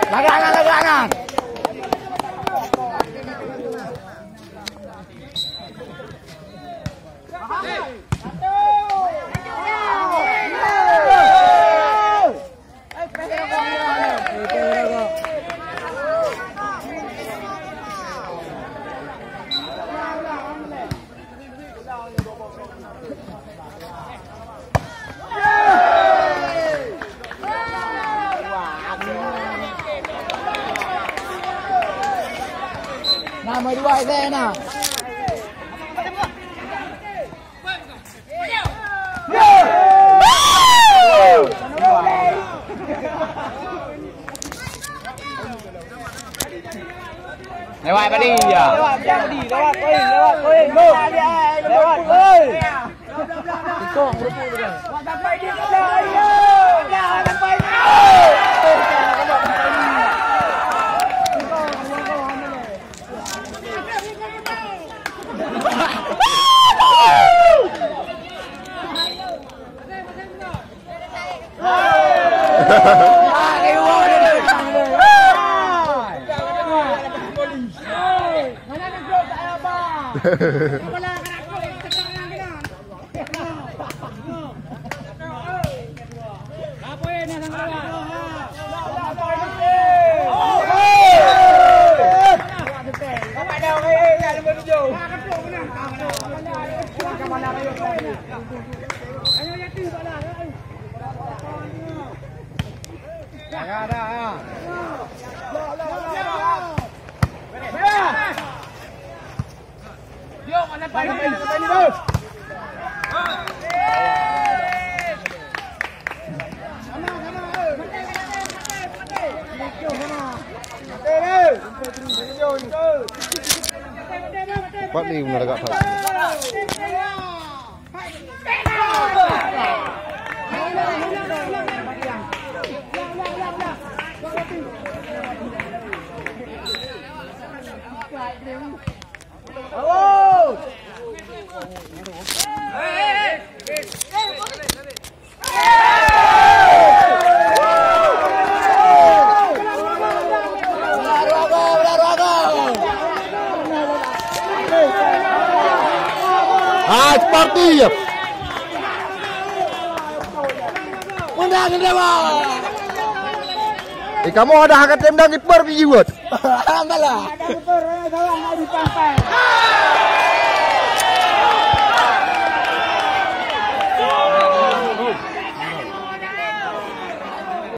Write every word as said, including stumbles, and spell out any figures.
Lagak nyan, lagak nyan. Nah, mau dua saya nah. Lewat tadi ya. Lewat tadi, lewat poin, lewat poin, lewat poin, lewat poin. Ikong, rumput tu kan. Pat ni guna lagak that. Ah, sportif. Menang dewa. Eh, kamu ada hak tem dan kiper biji buat. Alhamdulillah.